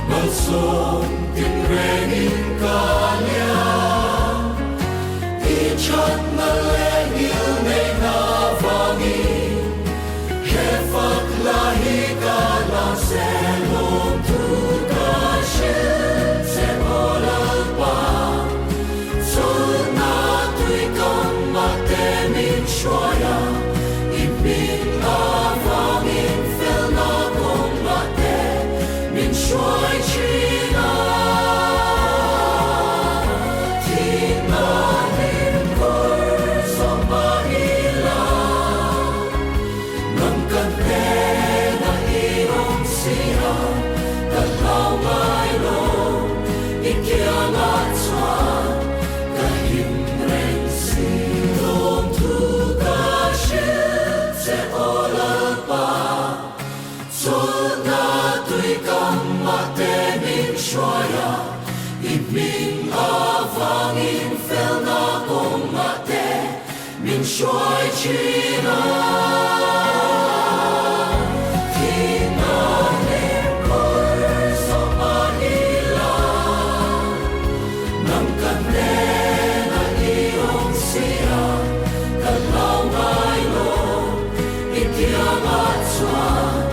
malsawm tinrengin ka liam. I thatna leh ngil neihna vangin he fak la hi ka la se lawmthu ka hrilh che aw Lalpa. Chawlhna tui kamah te min hruai a, i hming avangin felna kawngah te min hruai thin a. Thihna hlim kawr zawh mah ila, nang ka hnenah i awm si a, ka hlau ngai lo. I kiangah chuan ka him reng si. Lawmthu ka hrilh che aw Lalpa, chawlhna tui kamah te min hruai a, i hming avangin felna kawngah te min hruai thin a. Thihna hlim kawr zawh mah ila, nang ka hnenah i awm si a, ka hlau ngai lo, i kiangah chuan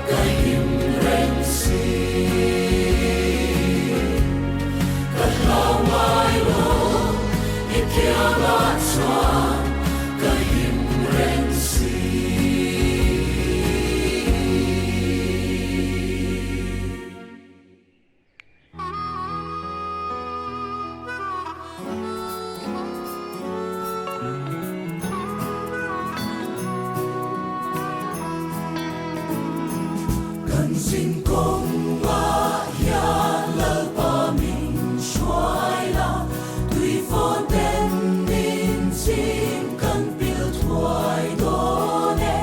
ka him reng si. Ka hlau ngai lo. I kiangah chuan ka him reng si. Kan zin kawngah hian Lalpa min hruai la, Tui fawn ten min chim kan pil thuai dawn e,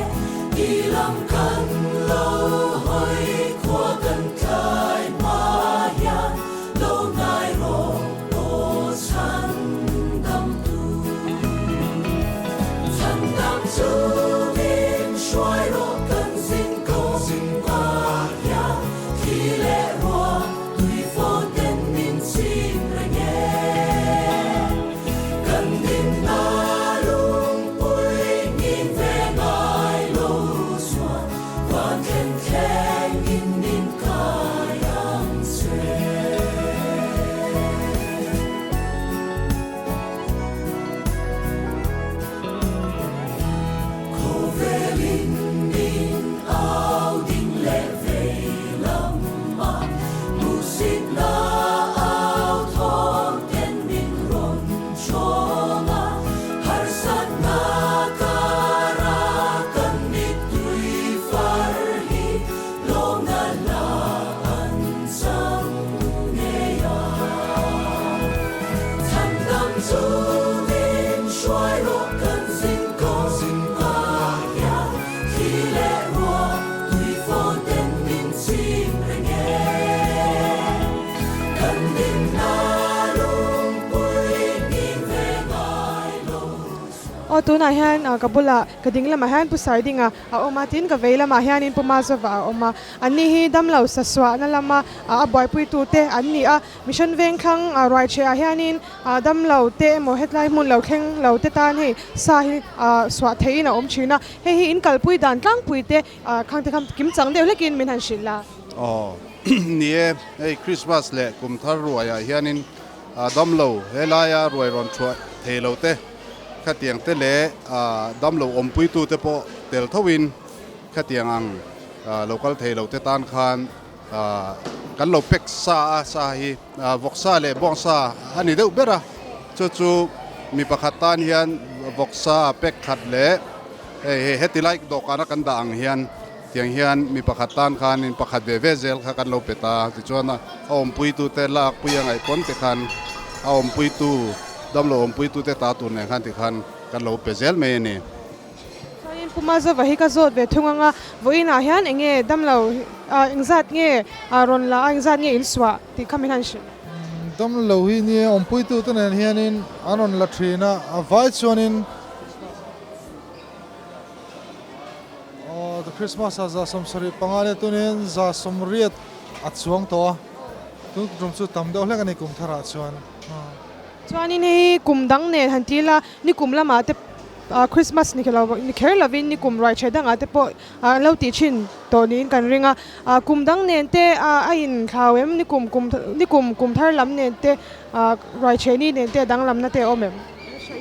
I lam kan lo hawi khua kan tlai hma hian lo hnai rawh aw chhan dam tu. Chhan dam chu min hruai rawh kan zin kawngah hian thli leh ruah Tui fawn ten min chim reng e. Kan dinna lungpui ngin ve ngai lo chuan van thlen thleng in min kai ang che. Khawvel in min au ding leh vei lam a, hmuhsitna au thawm ten min rawn chawng a, harsatna kara kan mittui far hi lawmna la an chang ngei a. Chhandam chu min hruai rawh kan zin kawngah hian thli leh ruah Tui fawn ten min chim reng e. Kan dinna lungpui ngin ve ngai lo chuan. Aw tunah hian ka bulah ka ding lamah hian Pu Saidinga a awm a, tin ka vei lamah hianin Pu Mazova a awm a. Anni hi damlo sasuahna lama a buaipuitute an ni a. Mission Vengthlang ruaichheh ah hianin damlo te emaw hetlai hmun lo thleng lo te tan hei sa hi suah theihin a awm thin a. Hei hi in kalpui dan tlangpui te khang te khan kim chang deuh hlekin min han hrilh a. Aw ni e, hei Christmas leh kum thar ruai ah hianin damlo helaia ruai rawn thuah thei lo te khatiang te leh damlo awmpui tu te pawh tel tho in khatiang ang lo kal thei lo te tan khan kan lo pack sa a, sa hi vawksa leh bawngsa a ni deuh ber a, chu chu mi pakhat tan hian vawksa pack khat leh hei hei heti lai dawhkana kan dah ang hian tiang hian mi pakhat tan khanin pakhat ve ve zel kha kan lo pe ta tichuan a awmpuitute lakpui a ngaih pawn te khan a awmpuitu damlo awmpuitute ta tur nen khan tikhan kan lo pe zel mai a ni. Chuanin Pu Mazova hi ka zawt ve thung anga vawiinah hian eng nge damlo engzat nge rawn la a engzat nge in suah tih kha min han hrilh. Damlo hi nia awmpuitute nen hianin an rawn la thin a, a vai chuanin Christmas ah 175 nia tunin 180 a chuang tawh a, tun tum chu tam deuh hlek a ni kum tharah chuan. Chuanin hei kum dang nen han ti ila ni kum lamah te Christmas ni lo ni kher lovin ni kum ruai ṭheh dangah te pawh an lo tih ṭhin tawh niin kan ring a, kum dang nen te a inthlau em ni kum kum ni kum kum thar lam nen te ruai ṭheh ni nen te a danglamna te a awm em?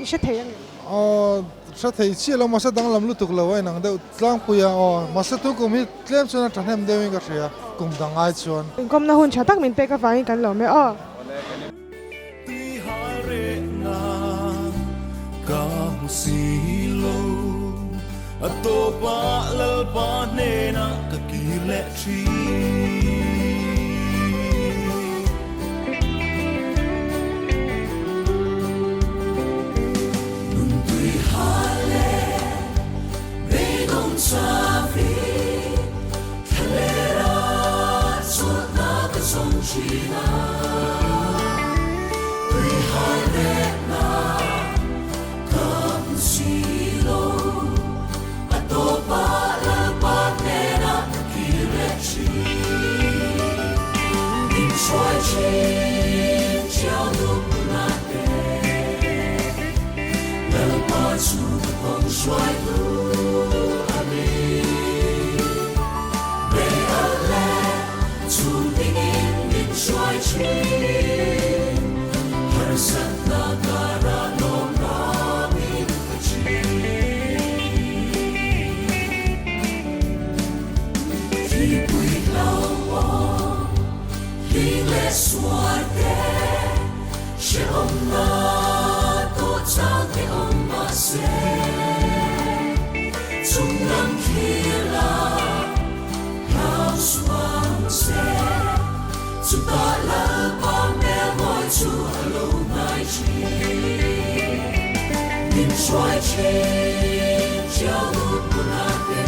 I hre thei ang em? Aw hre thei chiah lo mahse danglam lutuk lo a inang deuh tlangpui a aw mahse tu kum hi tlem chuan a ṭhahnem deuhin ka hria kum dang ai chuan. Inkawmna hun ṭha tak min pek avangin kan lawm e aw. Tui hal rehna ka hmu si lo, a tawpah Lalpa hnenah ka kir leh thin. Nun tui hal leh beidawng chavi, thlalera chawlhna ka zawng thin a. Tui hal rehna ka hmu si lo, a tawpah Lalpa hnenah ka kir leh thin. Min hruai thin chiau dup na te, Lalpa chu ka kawng hruaitu a ni. Bei alh leh chhung dingin min hruai thin, harsatna karah lawmna min pe thin. Thipui hlauhawm hling leh suar te, hrehawmna tawh chang te awm mahse, chung lam thlir la hlau suang se, chutah Lalpa hmel mawi chu a lo hnai thin. Min hruai thin chiau lut hmunah te,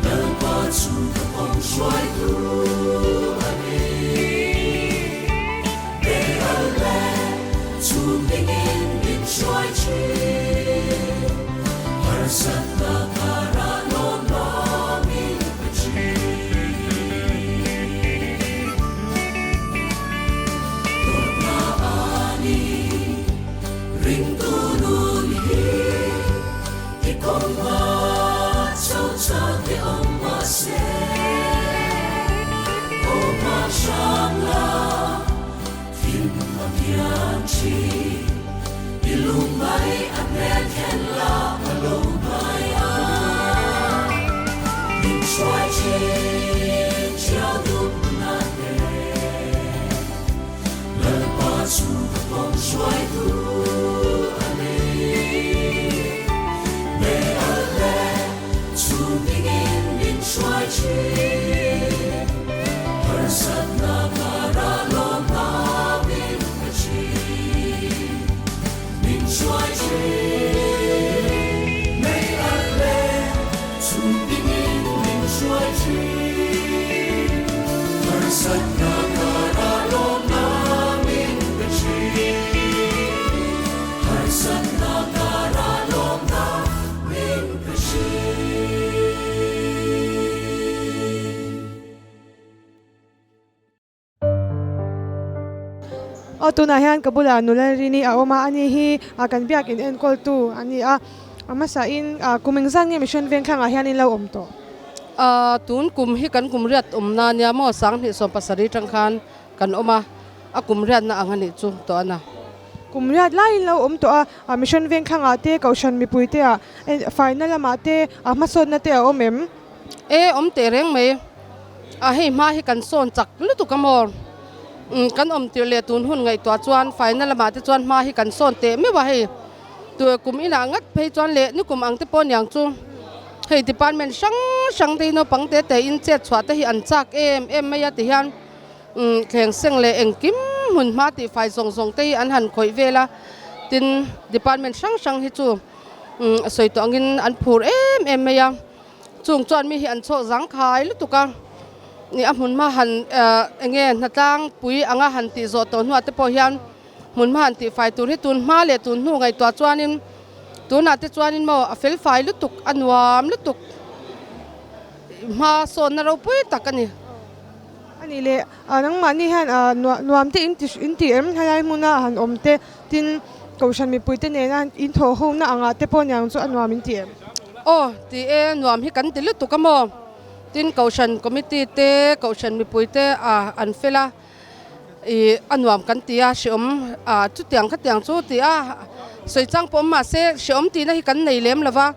Lalpa chu ka kawng hruaitu a ni. Bei al leh chhum dingin min hruai thin, harsatna karah lawm lawmin pe thin. Dawtna a ni ringtu nun hi. I kawngma chho chang te awm mahse, Awma hram la thim a kian thin. I lung mai a hmel khen la a lo ngai a, Min hruai thin chiau dup na te. Lalpa chu ka kawng hruaitu a ni. Mei alh leh chhum dingin min hruai thin. Harsatna karah lawmna min pe thin. Min hruai thin. Mei alh leh chhum dingin min hruai thin. Harsatna karah lawmna min pe thin. Harsatna karah lawmna min pe thin. Aw tunah hian ka bulah nula rini a awm a, ani hi kan biakin enkawltu a ni a, a hmasain kum engzat nge Mission Vengthlangah hian in lo awm tawh? Tun kum hi kan kum riat awmna nia maw 2017 tang khan kan awm a, a kum riatna ang a nih chu tawh a na. Kum riat laiin lo awm tawh a, Mission Vengthlangah te Kohhran mipuite ah faina lamah te hmasawnna te a awm em? E awm teh reng mai a hei hma hi kan sawn chak lutuk a maw umm kan awm tirh leh tun hun ngaihtuah chuan faina lamah te chuan hma hi kan sawn teh meuh a hei tu kum inah ngat phei chuan leh nikum ang te pawh niang chu hei department hrang hrang te hi naupang te te in chet chhuah te hi an chak em em mai a ti hian umm thleng seng leh engkim hmun hma tih fai zawng zawng te hi an han khawih vel a tin department hrang hrang hi chu umm sawi tawh angin an phur em em mai a. Chung chuan mi hi an chhawh zang khai lutuk a, nih a hmun hma han eng nge hnatlang pui anga han tih zawh tawh hnuah te pawh hian hmun hma han tih fai tur hi tun hma leh tun hnu ngaihtuah chuanin Tunah te chuanin maw a fel fai lutuk, a nuam lutuk, hma sawnna ropui tak a ni. A nih leh nangmahni hian nuam te in ti em? Helai hmuna han awm te tin Kohhran mipui te nena in thawh hona angah te pawh niang chu a nuam in ti em? Aw ti e, nuam hi kan ti lutuk a maw? Tin Kohhran committee te, Kohhran mipui te an fel a. Ih a nuam kan ti a, hreawm ah chutiang khatiang chu ti a, sawi chang pawh awm mahse hreawm tihna hi kan nei lem lo va,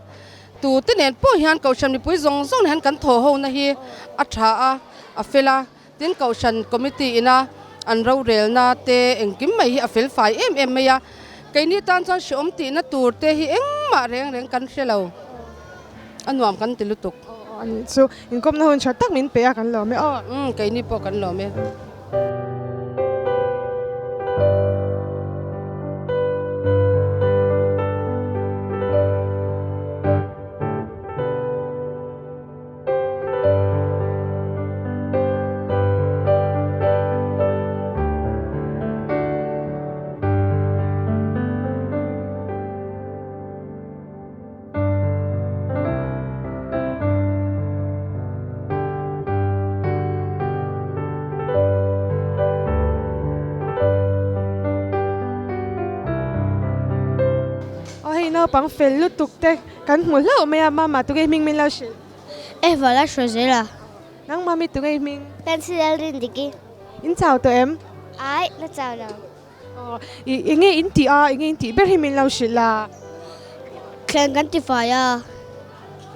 tute nen pawh hian Kohhran mipui zawng zawng nen hian kan thaw hona hi a tha a, a fel a, tin Kohhran committee ina an rorelna te engkim mai hi a fel fai em em mai a, keini tan chuan hreawm tihna tur te hi engmah reng reng kan hre lo, a nuam kan ti lutuk. Aw anih chu inkawmna hun tha tak min pe a kan lawm e aw. Umm keini pawh kan lawm e. Aw hei naupang fel lutuk te kan hmu hlauh mai a, mama tunge hming min lo hrilh? E vala hruai zel a. Nangmah mi tunge hming? Pencil a rin dik i. In chau tawh em? Ai, la chau lo. Aw, i enge in tih a, enge in tih ber hi min lo hrilh a. Thleng kan tifai a.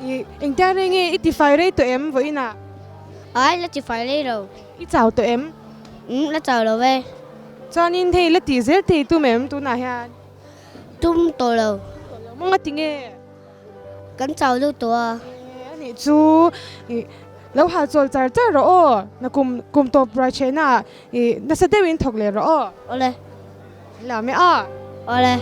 I engtiang rei nge i tifai rei tawh em vawiinah? Ai, la tifai rei lo. I chau tawh em? Umm, la chau lo e. Chuanin hei la tih zel thei tum em tunah hian? Tum tawh lo. Tawh lo maw nga ti nge? Kan chau deuh tawh a. E a nih chu i lo hal chawl char char rawh aw. Na kum kum tawp ruai chhehna ah i nasa deuhin thawk leh rawh aw. Awle. Lam e a. Awle.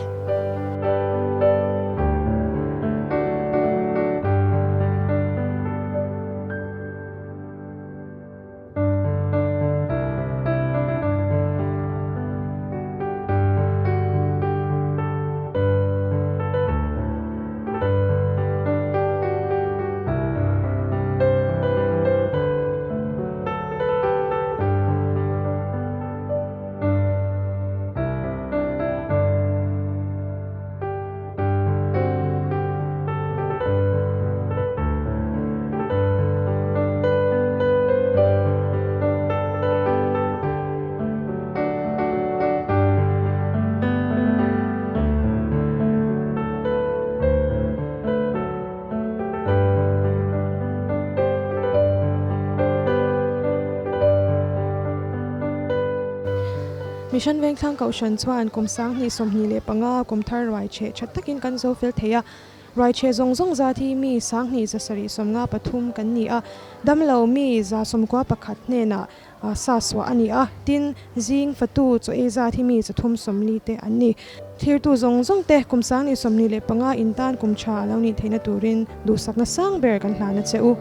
Mission Vengthlang Kohhran chuan kum 2025 kum thar ruai cheh tha takin kan zo fel thei a. Ruaichhe zawng zawng zat hi mi 2753 kan ni a, damlo mi 91 hnenah sa suah a ni a, tin, zing fatu chaw ei zat hi mi 340 te an ni. Thirtu zawng zawng te kum 2025 intan kum tha a lo nih theihna turin duhsakna sang ber kan hlan a che u.